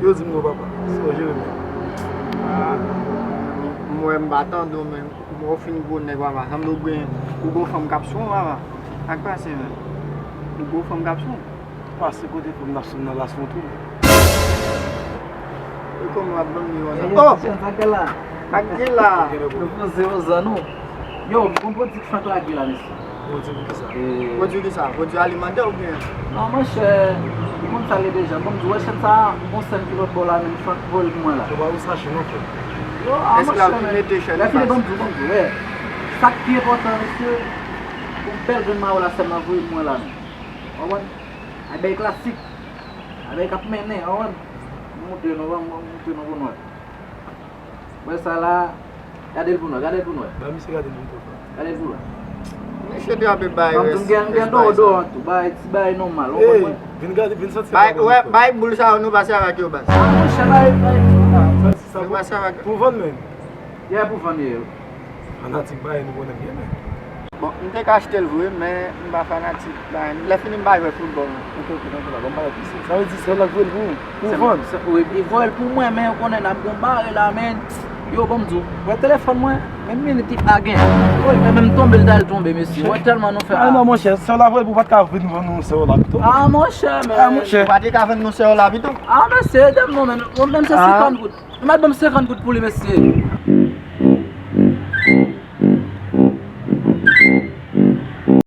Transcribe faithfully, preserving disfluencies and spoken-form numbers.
Yo di m gwo papa, se w jere men. Ah, m wè m pa tande w, men. Ou fin gwo nèg, papa. Sanble w gen, ou gon fanm k ap sou w, papa. Sa k pase, men? Ou gon fanm k ap sou w? Pase kote fanm n ap sou nan la sou tou. E kòman w ap ban m li konsa? Oh! Sa k gen la? Sa k gen la? Nou poze yo zan nou. Yo, m gon pwodui k Frank lage la, mesye. Pwodui pou kisa? Pwodui kisa? Pwodui alimantè oubyen? Non, monchè, ou konn sa l ye deja. Bon, m di, wè, chèn sa a, gon sèn ki lòt bò la, menm Frank voye l pou mwen la. Yo, pa ou sa chèn, non, frè. Yo, a, monchè, men lè fini, ban m di w, ban m di w, wè. Sa k pi enpòtan, mesye, yon bèl grenn mayo la sèlman voye pou mwen la, men. Ou konprann? Ay bay klasik. Ay bay k ap mennen, ou konprann? M montre nou, m montre nou pou nou wè. Wè sa la, gade l pou nou wè, gade l pou nou wè. Ba misye gade l pou nou wè. Gade l pou nou wè. Mesye drape bay. Ban m di w, m gen, m gen dowodòran tou, bay, ti bay nòmal, ou konprann? Vin gade, vin santi sa. Bay, wè, bay boul sa yo nou pase avèk yo, baz. Ah, monchè, bay, bay. Santi sa pou vann menm. Yè, pou vann ye yo. Fanatik Bayern nou konnen byen, men. Bon, m te ka achte l vre, men m pa fanatik Bayern. Lè fini m pa jwe foutbòl, non. Ok, ok, non, non, non, ban m pale plis. Sa vle di se w la k voye l pou, pou vann? Wi, li voye l pou mwen, men ou konnen n ap gon bare la, men. Yo, ban m di w, wè telefòn mwen, menm minit li pa gen. Wi, men menm tonbe l ta al tonbe, mesye. Wè tèlman nou fè. Ah non, monchè, se w la voye l pou, ou pa t ka vin vann nou se w la pito? Ah, monchè, men. Ah, monchè. Ou pa te ka vann nou se w la pito? Ah, mesye, ede m non, men. Menm se senkant goud. Ou mèt ban m senkant goud pou li, mesye.